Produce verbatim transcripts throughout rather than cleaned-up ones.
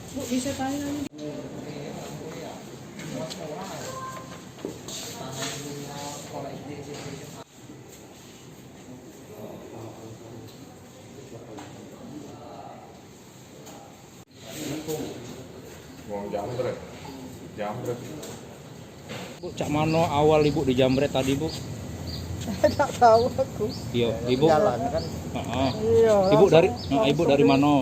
Bu, bisa tanya nih. Wong Jambret. Jambret. Bu, cak mano awal ibu di Jambret tadi, Bu? Tidak tahu aku. Iya, ibu. Jalan kan. Heeh. Iya. Ibu dari, langsung, nah, ibu dari mano?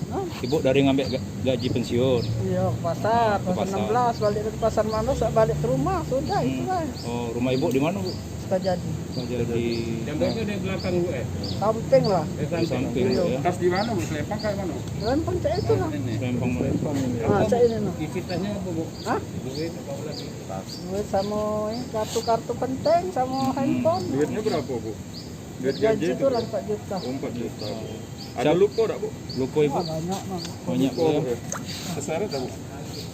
Hah? Ibu dari ngambek ga- gaji pensiun. Iya, ke pasar, ke pasar enam belas, balik dari pasar mano, sak balik ke rumah, sudah itu lah. Oh, rumah ibu di mano, Bu? Sukajadi. Sukajadi. Jambretnya di belakang, Bu, eh? Samping lah. Di samping, Bu, ya. Pas di mano, Bu? Selempang kayak mano? Selempang cak itu lah. Selempang. Selempang ini. Ah, cak ini, nah. Isi tehnya apa, Bu? Hah? Duit apa lagi? Duit sama ini, kartu-kartu penting sama handphone. Duitnya berapa, Bu? Duit gaji itu lah empat juta. Oh, empat juta. Ada luko tak, Bu? Luko, Ibu? Wah, banyak, Bang. Banyak, Bu, ya. Keseret tak, Bu?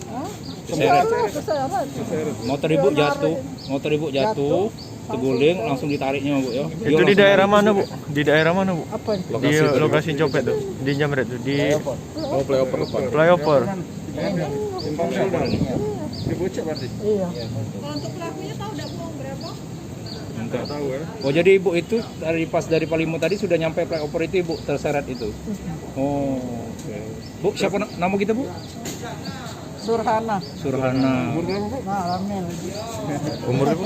Hah? Keseret. Keseret, keseret. Motor Ibu jatuh, motor Ibu jatuh, teguling, langsung ditariknya, Bu, ya. Itu di daerah mana, Bu? Di daerah mana, Bu? Apa itu? Di lokasi copet tuh, di Jambret tuh, di flyover. Oh, flyover depan. Flyover. Simpang Sultan. Di Bocek berarti? Iya. Kalau untuk pelakunya tahu nggak, Bu, berapa? Enggak tahu, ya. Oh, jadi Ibu itu dari, pas dari Palimo tadi sudah nyampe flyover itu, Ibu terseret itu? Oh, oke. Bu, siapa na- nama kita, Bu? Surhana. Surhana. Umur berapa, Bu? Nah, rame lagi. Umur, Bu?